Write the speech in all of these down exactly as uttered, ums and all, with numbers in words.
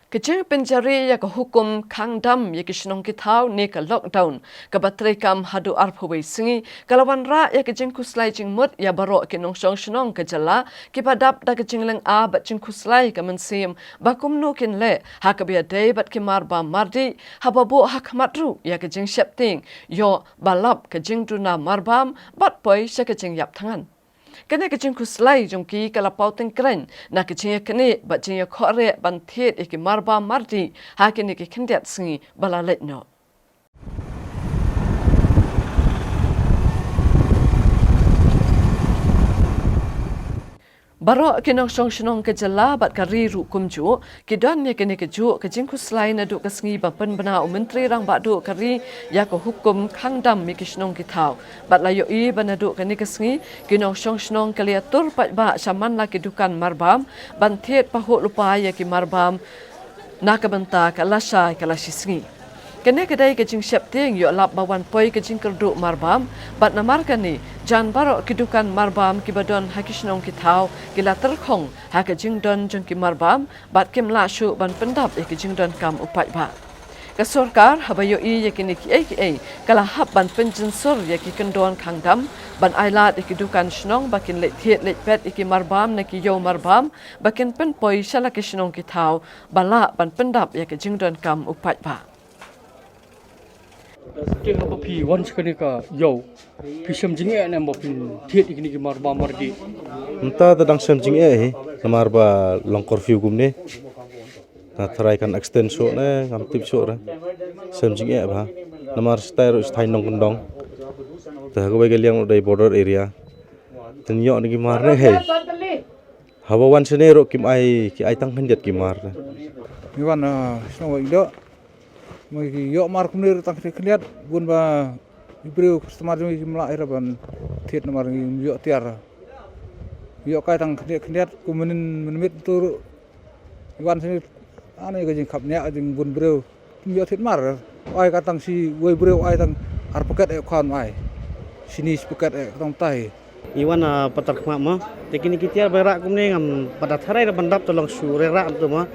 Ka jingpynjari ïa ka hukum khang dam ïa ki shnong ki thaw ne ka lockdown kaba treikam haduh arphew wei sngi ka la wanrah ïa ka jingkhuslai jingmut ïa baroh ki nongshong shnong ka jylla kiba dap da ka jinglynga bad jingkhuslai ka mynsiem ba kumno kin leh ha kaba ïadei bad ki marbam mardih haba buh ha khmat ruh ïa ka jingsheptieng ïoh ba lap ka jingduna marbam bad poi sha ka jingïap thngan. Kane ka jingkhuslai jong ki ka la paw tyngkreiñ na ka jingïaknieh bad jingïakhohreh ban thied ïa ki marbam mardih ha kine ki khyndiat sngi ba la leit noh. Baroh ki nongshong shnong ka jylla bad ka ri ruh kumjuh ki don ïa kane kajuh ka jingkhuslai naduh ka sngi ba pynbna u Myntri Rangbah Duh ka ri ïa ka hukum khang dam ïa ki shnong ki thaw. Bad la ïohi ba naduh kane ka sngi ki nongshong shnong ka la ïatur paidbah sha man la ki dukan marbam ban thied pahuh lypa ïa ki marbam na ka bynta ka lashai ka lashisngi. Kane ka dei ka jingsheptieng ïoh lap ba wan poi ka jingkyrduh marbam bad namar kane jan baroh ki dukan marbam kiba don ha ki shnong ki thaw ki la tyrkhong ha ka jingdon jong ki marbam bad kim lah shuh ban pyndap ïa ka jingdonkam u paidbah. Ka sorkar haba ïohi ïa kine kiei kiei ka la hap ban pynjynsur ïa ki kyndon khang dam ban ailad ïa ki dukan shnong ba kin leit thied leit pet ïa ki marbam na ki ïew marbam ba kin pynpoi sha la ki shnong ki thaw ba lah ban pyndap ïa ka jingdonkam u paidbah. Te haba phi wan sha kane ka ïew phi shem jingeh ne em ba phin thied ïa kine ki marbam mardih? Mynta te dang shem jingeh hi namar ba long curfew kumne. Nga tharai kan extend shuh ne ngam tip shuh re. Shem jingeh bha namar shatai ruh shatai nongkyndong. Te ha kawei ka liang ruh dei border area. Te ngi ïoh ne ki mar ne hei. Haba wan shane ruh kim ai, ki ai tang khyndiat ki mar. Ngi wan, ah, shnong Waitdoh. Ngi ïoh mar kumne ruh tang khyndiat khyndiat bun ba i briew customer jong ngi kim lah ïa ra ban thied namar ngim ïoh tiar. Ïoh kai tang khyndiat khyndiat kum mynnin mynmiet tu ruh. Ngi wan shane, ani ka jingkhapngiah jingbun briew. Kim ïoh thied mar. Ai ka tang shi wei briew ai tang ar paket eh khan ai. Shini shi paket eh ka tang tai. Ngi wan, ah, patar khmat ma. Te kine ki tiar ba rah kumne ngam pat da tharai da ban dap, te long shu rah rah tu ma.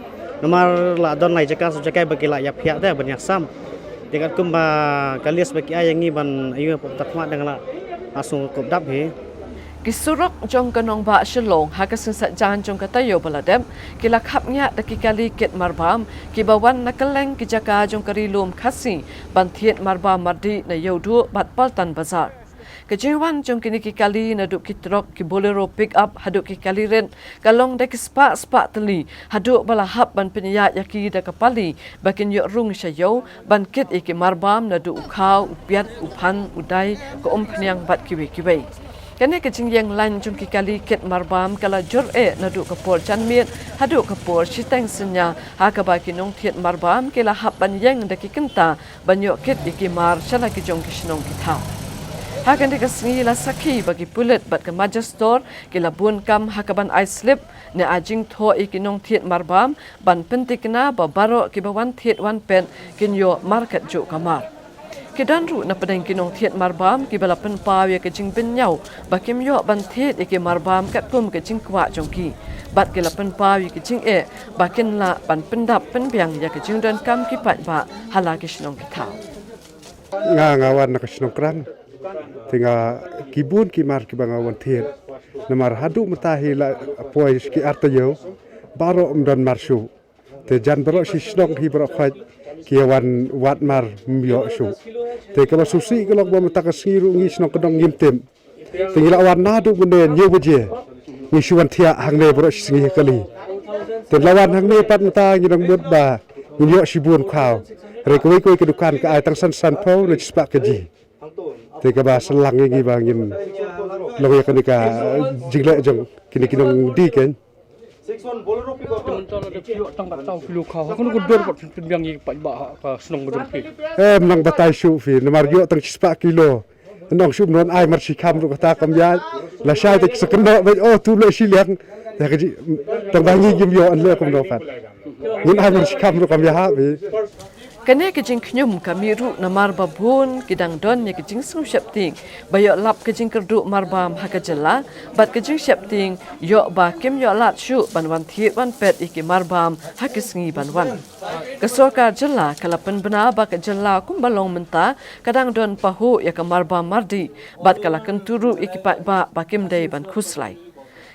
Namar la don lai jaka shu jaka ba ki la ïa phiah te ban ïa sam. Te katkum ba ka list ba ki ai ïa ngi ban ïa patar khmat dang la. Asung kup dap hi. Ki surok jong ka nongbah Shillong ha ka seng saitjaiñ jong ka taïew ba la dep ki la khapngiah da ki kali kit marbam kiba wan na kylleng ki jaka jong ka ri lum Khasi ban thied marbam mardih na Ïewduh bad Paltan Bazar. Ka jingwan jong kine ki kali naduh ki trok, ki Bolero pick up haduh ki kali rit ka long da ki spah spah tylli haduh ba la hap ban pynïaid ïa ki da ka pali ba kin ïoh rung sha ïew ban kit ïa ki marbam naduh u khaw, u piat, u phan, u dai, ka umphniang bad kiwei kiwei. Kane ka jingïeng lain jong ki kali kit marbam ka la jur eh naduh ka por janmiet haduh ka por shiteng synñia ha kaba ki nongthied marbam ki la hap ban ïeng da ki kynta ban ïoh kit ïa ki mar sha la ki jong ki shnong ki thaw. Ha kane ka sngi la sakhi ba ki pulit bad ka majistor ki la bun kam ha kaban ai slip ne ai jingthoh ïa ki nongthied marbam ban pyntikna ba baroh kiba wan thied wan pet kin ïoh markatjuh ka mar. Ki don ruh na pdeng ki nongthied marbam kiba la pynpaw ïa ka jingbynñiaw ba kim ïoh ban thied ïa ki marbam katkum ka jingkwah jong ki bad ki la pynpaw ïa ka jingeh ba kin lah ban pyndap pynbiang ïa ka jingdonkam ki paidbah ha la ki shnong ki thaw. Nga, nga wan na ka shnong Krang. Te nga, ki bun ki mar kiba nga wan thied. Namar haduh mynta hi la poi ki ar taïew baroh ym don mar shuh. Te jan baroh shi shnong hi baroh khoit ki ïa wan wad mar ym ïoh shuh. Te kaba sngewsih ka long ba mynta ka sngi ruh ngi shnong kyndong ngim tip. Te ngi la wan naduh mynne hynñiew baje. Ngi shu wan thiah hangne baroh shi sngi ha kali. Te la wan hangne pat mynta ngi dang mut ba ngin ïoh shibun khaw. Hynrei kawei kawei ka dukan ka ai tang san sanphew ne shispah kji. Te kaba shyllangei ngi ba ngin long ïa kane ka jingleh jong kine ki nongdie keiñ. Te mynta la dep ïoh tang ka taw kilo khaw. Ha kano ka dor pat phin pynbiang ïa ki paidbah ha ka shnong ka jong phi? Em, nang batai shuh phi, namar ïoh tang shispah kilo. Nong shu mynno ai mar shikham ruh kata kam ïaid. Lashai te ki sa kynnoh bad oh tu leh shiliang. Ïa ka ji tang ba ngi ngim ïoh, yn leh kumno pat. Ngin ai mar shikham ruh kam ïahap phi. Kane ka jingkhñium ka mih ruh namar ba bun ki dang don ïa ka jingsngewsheptieng ba ïoh lap ka jingkyrduh marbam ha ka jylla, bad ka jingsheptieng ïoh ba kim ïoh lad shuh ban wan thied wan pet ïa ki marbam ha ki sngi ban wan. Ka sorkar jylla ka la pynbna ba ka jylla kumba long mynta ka dang don pahuh ïa ka marbam mardi, bad ka la kyntu ruh ïa ki paidbah ba kim dei ban khuslai.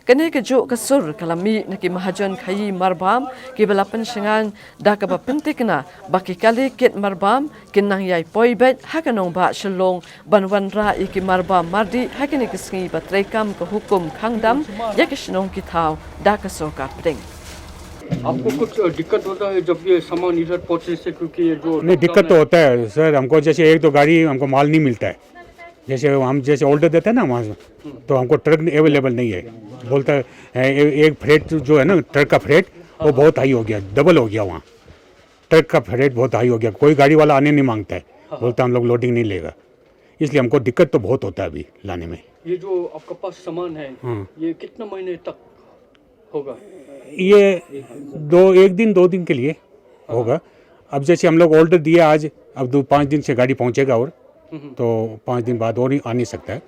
Kane kajuh ka sur ka la mih na ki mahajon khaïi marbam kiba la pynshngaiñ da kaba pyntikna ba ki kali kit marbam kin nang ïai poi beit ha ka nongbah Shillong ban wanrah ïa ki marbam mardi ha kine ki sngi ba treikam ka hukum khang dam ïa ka shnong ki thaw da ka sorkar pdeng. आपको कुछ दिक्कत होता है जब ये सामान इधर पहुंचने से, क्योंकि ये जो नहीं, दिक्कत तो होता है सर। हमको जैसे एक दो गाड़ी हमको माल नहीं मिलता है। जैसे हम जैसे ऑर्डर देते हैं ना वहाँ से, तो हमको ट्रक अवेलेबल नहीं है। बोलता है ए- एक फ्रेट जो है ना, ट्रक का फ्रेट, वो बहुत हाई हो गया, डबल हो गया वहाँ। ट्रक का फ्रेट बहुत हाई हो गया, कोई गाड़ी वाला आने नहीं मांगता है। बोलता हम लोग लोडिंग नहीं लेगा। इसलिए हमको दिक्कत तो बहुत होता है अभी लाने में। ये जो आपके पास सामान है, हाँ। ये कितना महीने तक होगा? ये दो एक दिन दो दिन के लिए होगा। अब जैसे हम लोग ऑर्डर दिया आज, अब दो पाँच दिन से गाड़ी पहुंचेगा और तो पाँच दिन बाद और आ नहीं सकता है।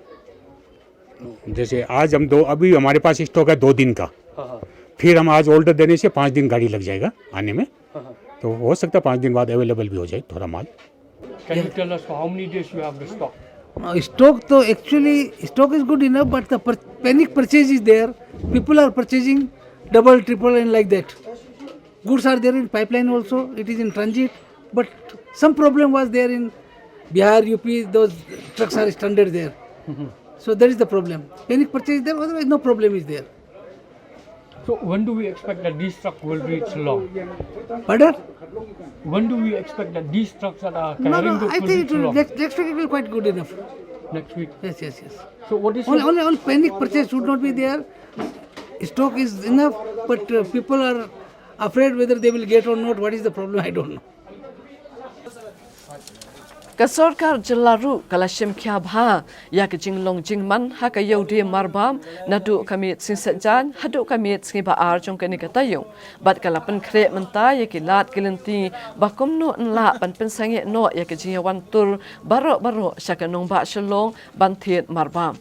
जैसे आज हम दो, अभी हमारे पास स्टॉक है दो दिन का, हाँ हाँ फिर हम आज ऑर्डर देने से पाँच दिन गाड़ी लग जाएगा आने में। हाँ हाँ। तो हो सकता है पाँच दिन बाद अवेलेबल भी हो जाए थोड़ा माल। Can you tell us for how many days you have the stock? Now, stock तो actually stock is good enough, but the per- panic purchase is there. People are purchasing, double, triple, and like that. Goods are there in pipeline also. It is in transit, but some problem was there in Bihar, U P. Those trucks are stranded there. So that is the problem. Panic purchase is there. Otherwise, no problem is there. So when do we expect that this truck will reach Shillong? Pardon? When do we expect that these trucks that are No, carrying no. goods I will think reach it will, Shillong? Next, next week it will quite good enough. Next week. Yes, yes, yes. So what is Only, your- only, only panic purchase should not be there. Stock is enough, but uh, people are afraid whether they will get or not. What is the problem? I don't know. Ka sorkar jylla ruh ka la shim khia bha ïa ka jinglong jingman ha ka ïew die marbam naduh ka miet sngi Saitjaiñ haduh ka miet sngi Ba-ar jong kane ka taïew, bad ka la pynkhreh mynta ïa ki lad ki lynti ba kumno yn lah ban pynsangeh noh ïa ka jingïawan tur baroh baroh sha ka nongbah Shillong ban thied marbam.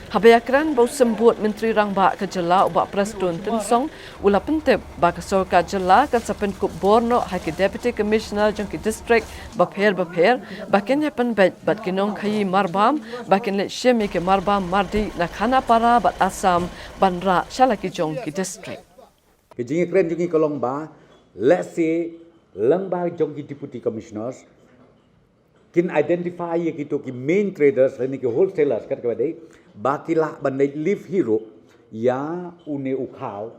Haba ïakren bad u symbud Myntri Rangbah ka jylla u Bah Prestone Tynsong u la pyntip ba ka sorkar jylla kan sa pynkup bor noh ha ki Deputy Commissioner jong ki district bapher bapher ba kin ïa pynbeit bad ki nongkhaïi marbam ba kin leit shim ïa ki marbam mardi na Khanapara bad Assam ban rah sha la ki jong ki district. Ka jingïakren jong ngi ka long ba, let's say, lyngba jong ki deputy commissioners kin identify ïa kito ki main traders lane ki wholesalers kat kaba dei ba ki lah ban leit lift hi ruh ïa une u khaw,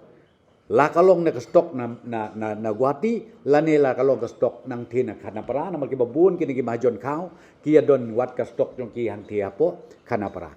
la ka long na ka stock na na na, na Guwahati lane la ka long ka stock nangtei na Khanapara, namar kiba bun kine ki mahajon khaw ki ïa don wat ka stock jong ki hangtei hapoh Khanapara.